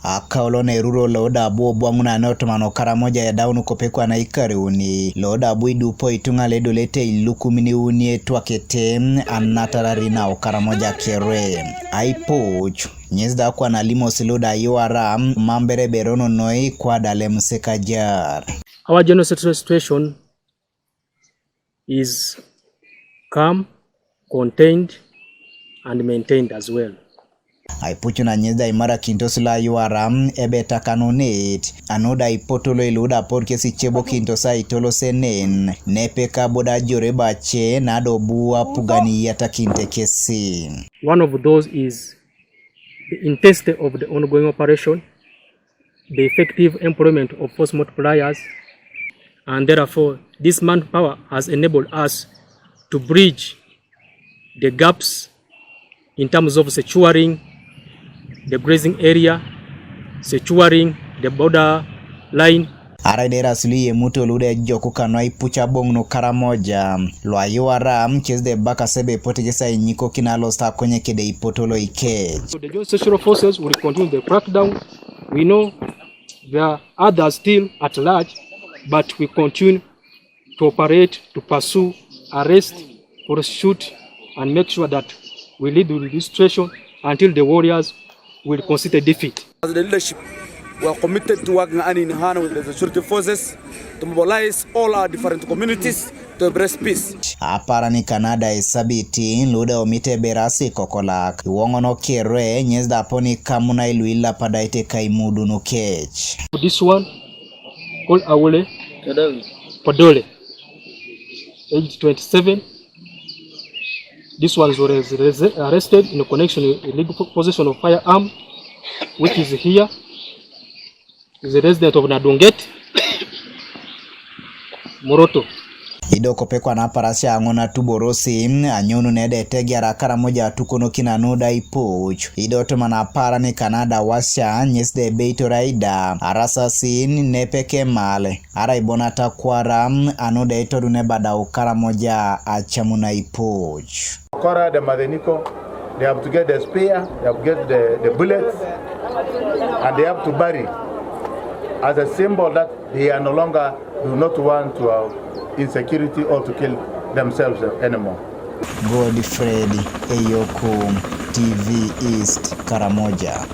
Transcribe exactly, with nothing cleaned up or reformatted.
Akaolo na eruro lo dabu obwang'una ne otomano Karamoja edaun kopekwa na ikariuni lo dabu idupo itung'a ledolete ilukumini uni etwakete anatarari na Okaramoja kere. Aipuch nyis da kwa na limos lo da yuara mambere berono noi kwa dalem sekajar. Our general situa- situation is calm, contained, and maintained as well. Aipuchu na nyida imara kintos la yuara ebe takanonit anuda ipotolo iluda por kesi chebo kintos aitolo senen nepeka boda jore bache nado bua pugani yata kinte kesi. One of those is the intensity of the ongoing operation, the effective employment of force multipliers, and therefore this manpower has enabled us to bridge the gaps in terms of securing the grazing area, securing the border line. Arai dera sulu ye muto lude joku kanwa ipucha bongno Karamoja. Lwa yuara mkes de baka sebe potigesa inyiko kina losta kwenye kede ipotolo ikech. So the Joint Security Forces will continue the crackdown. We know there are others still at large, but we continue to operate, to pursue, arrest, prosecute, and make sure that we lead the registration until the warriors will concede defeat. As the leadership, we are committed to working hand in hand with the security forces to mobilize all our different communities to embrace peace. Apara ni Kanada esabiti luda omite berasi kokolak iwongono kere nyes da poni kamuna iluila padaite kaimudunu kech. This one, called Awole Podole, age twenty-seven. This one was arres- arrested in connection with illegal po- possession of firearm, which is here. Is a resident of Nadunget, Moroto. Ido kopekwa na parasia ang'ona tuborosi anyonu nede tegiara Karamoja tukono kinanu da ipuch. Ido tuma na para ni Kanada wasia nyis de beito raida arasasin nepeke male. Ara ibona takwara anu de itodu ne badau Karamoja achamuna ipuch. Kora de Madeniko, they have to get the spear, they have to get the, the bullets, and they have to bury as a symbol that they are no longer do not want to have insecurity or to kill themselves anymore. Godfred Eyoku, T V East, Karamoja.